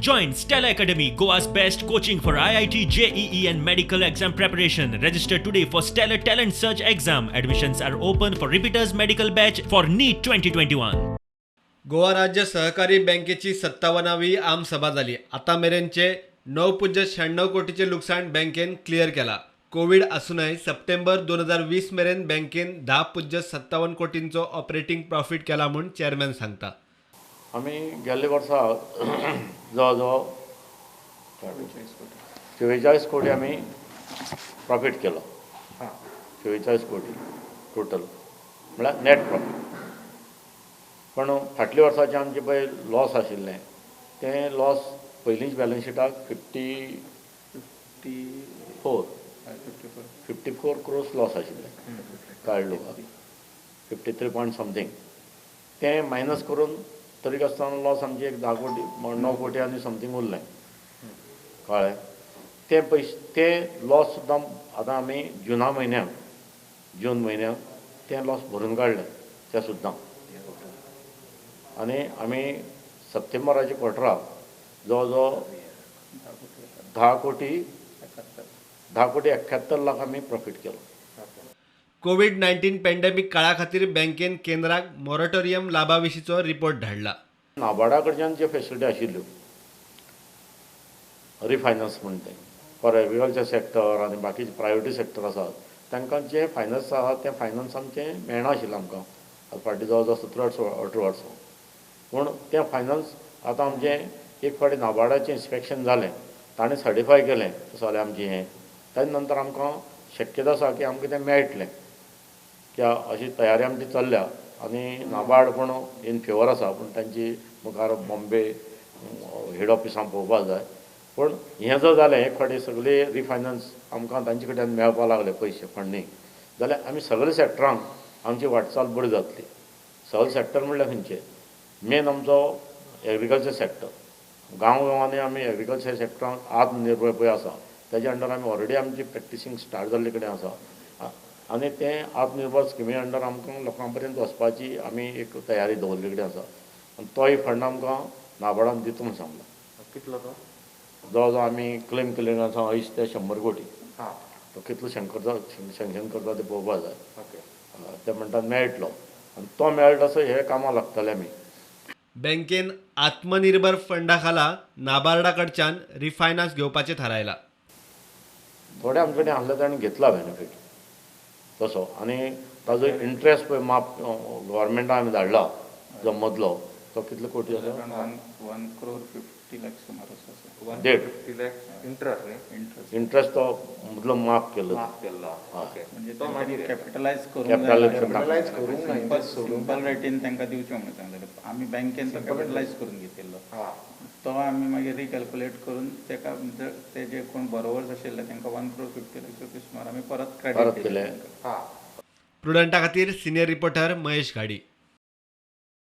Join Stella Academy, Goa's best coaching for IIT, JEE, and medical exam preparation. Register today for Stellar Talent Search exam. Admissions are open for repeaters medical batch for NEET 2021. Goa राज्य सहकारी बँकेची 57वी आमसभा झाली. आता मेरेनचे 9.96 कोटीचे नुकसान बँकेन clear केला. Covid असूनय सप्टेंबर 2020 मेरेन बँकेन 10.57 कोटींचो ऑपरेटिंग प्रॉफिट केला म्हूण चेअरमॅन सांगता. आमी गेल्ले वर्सा जवळ जवळ 44 कोटी आमी प्रॉफीट केलो. 44 कोटी टोटल म्हळ्यार नॅट प्रॉफीट. पण फाटल्या वर्साचें आमचें पळय लॉस आशिल्लें, तें लॉस पयलींच बॅलन्स शिटाक 54, 54 crores loss आशिल्लें. कळ्ळें तुका? 53 पॉयंट समथींग. तें मायनस करून तरी आसतना लॉस आमचें एक 10 कोटी, 9 कोटी आनी समथींग उरलें. कळ्ळें? ते पयशे, ते लॉस सुद्दां आतां आमी जुना म्हयन्याक, जून म्हयन्याक तें लॉस भरून काडलें तें सुद्दां. आनी आमी सप्टेंबराच्या क्वॉर्टराक जवळ जवळ 10 कोटी, 10 कोटी 71 लाख आमी प्रॉफीट केलो. कोविड-19 पॅन्डेमिक काळा खातीर बँकेन केंद्राक मोरेटोरियम लाभा विशींचो रिपोर्ट धाडला. नाबार्डा कडच्यान ज्यो फेसिलिटी आशिल्ल्यो, रिफायनन्स म्हण तें फॉर एग्रीकल्चर सेक्टर आनी बाकीचे प्रायवेट सेक्टर आसात, तांकां जें फायनान्स आहा तें फायनान्स आमचें मेळनाशिल्लें आमकां आतां फाटीं जवळ जवळ 17 वर्सां, 18 वर्सां. पूण तें फायनान्स आतां आमचें एक फावटी नाबार्डाचें इन्स्पेक्शन जालें, ताणें सर्टिफाय केलें तशें जाल्यार आमचें हें, ताजे नंतर आमकां शक्यता आसा की आमकां तें मेळटलें की अशी तयारी आमची चल्ल्या. आनी नाबार्ड पूण इन फेवर आसा, पूण तांची मुखार बॉम्बे हेड ऑफिसान पळोवपाक जाय. पूण हें जर जालें, एक फावटी सगळें रिफायनन्स आमकां तांचे कडल्यान मेळपाक लागले पयशे, फंडींग जाल्यार आमी सगळे सॅक्टरांक आमची वाटचाल बरी जातली. सगळे सॅक्टर म्हणल्यार खंयचे? मेन आमचो एग्रीकल्चर सॅक्टर. गांव गांवांनी आमी एग्रीकल्चर सॅक्टरांक आत्मनिर्भर पळय आसा, तेज्या अंडर आमी ऑलरेडी आमची प्रॅक्टिसींग स्टार्ट जाल्ले कडेन आसा आनी तें आत्मनिर्भर स्किमी अंडर आमकां लोकां पर्यंत वचपाची आमी एक तयारी दवरल्ले कडेन आसा. आनी तोय फंड आमकां नाबार्डान दिता म्हूण सांगला. कितलो तो? जवळ जवळ आमी क्लेम केल्ले आसा 80 ते 100 कोटी. तो कितलो करता, सँक्शन करता तें पळोवपाक जाय. ते म्हणटात मेळटलो आनी तो मेळटा तसो हे कामां लागतले आमी. बँकेन आत्मनिर्भर फंडा खाला नाबार्डा कडच्यान रिफायनान्स घेवपाचें थारायला. थोडे आमचे कडेन आसले, ताणें घेतला बेनिफीट तसो. आनी ताजो इंट्रस्ट पळय माफ गव्हर्मेंटान आमी धाडला, जो मदलो तो कितले कोटी आसा? 1 crore 50 lakh सुमार असो आसा. वन देड. 50 लॅक्स इंट्रस्ट न्ही? इंट्रस्ट. इंट्रस्ट तो मदलो माफ केल्लो. माफ केल्लो. ओके. म्हणजे तो मागीर कॅपिटलायज करूंक Capitalize जायना. कॅपिटलायज करूंक ना, interest सोडूंक. सिंपल रेटीन तांकां दिवचें म्हणून सांगलेलें. आमी बँकेन तो कॅपिटलायज करून घेतिल्लो. तो आमी मागीर रिकॅल्कुलेट करून ताका, म्हणजे ते जे कोण बरोवर्स आशिल्ले तांकां 1 crore 50 lakh rupees सुमार आमी परत परत क्रेडीट केले. दिले. प्रुडंटा खातीर सिनियर रिपोर्टर महेश घाडी.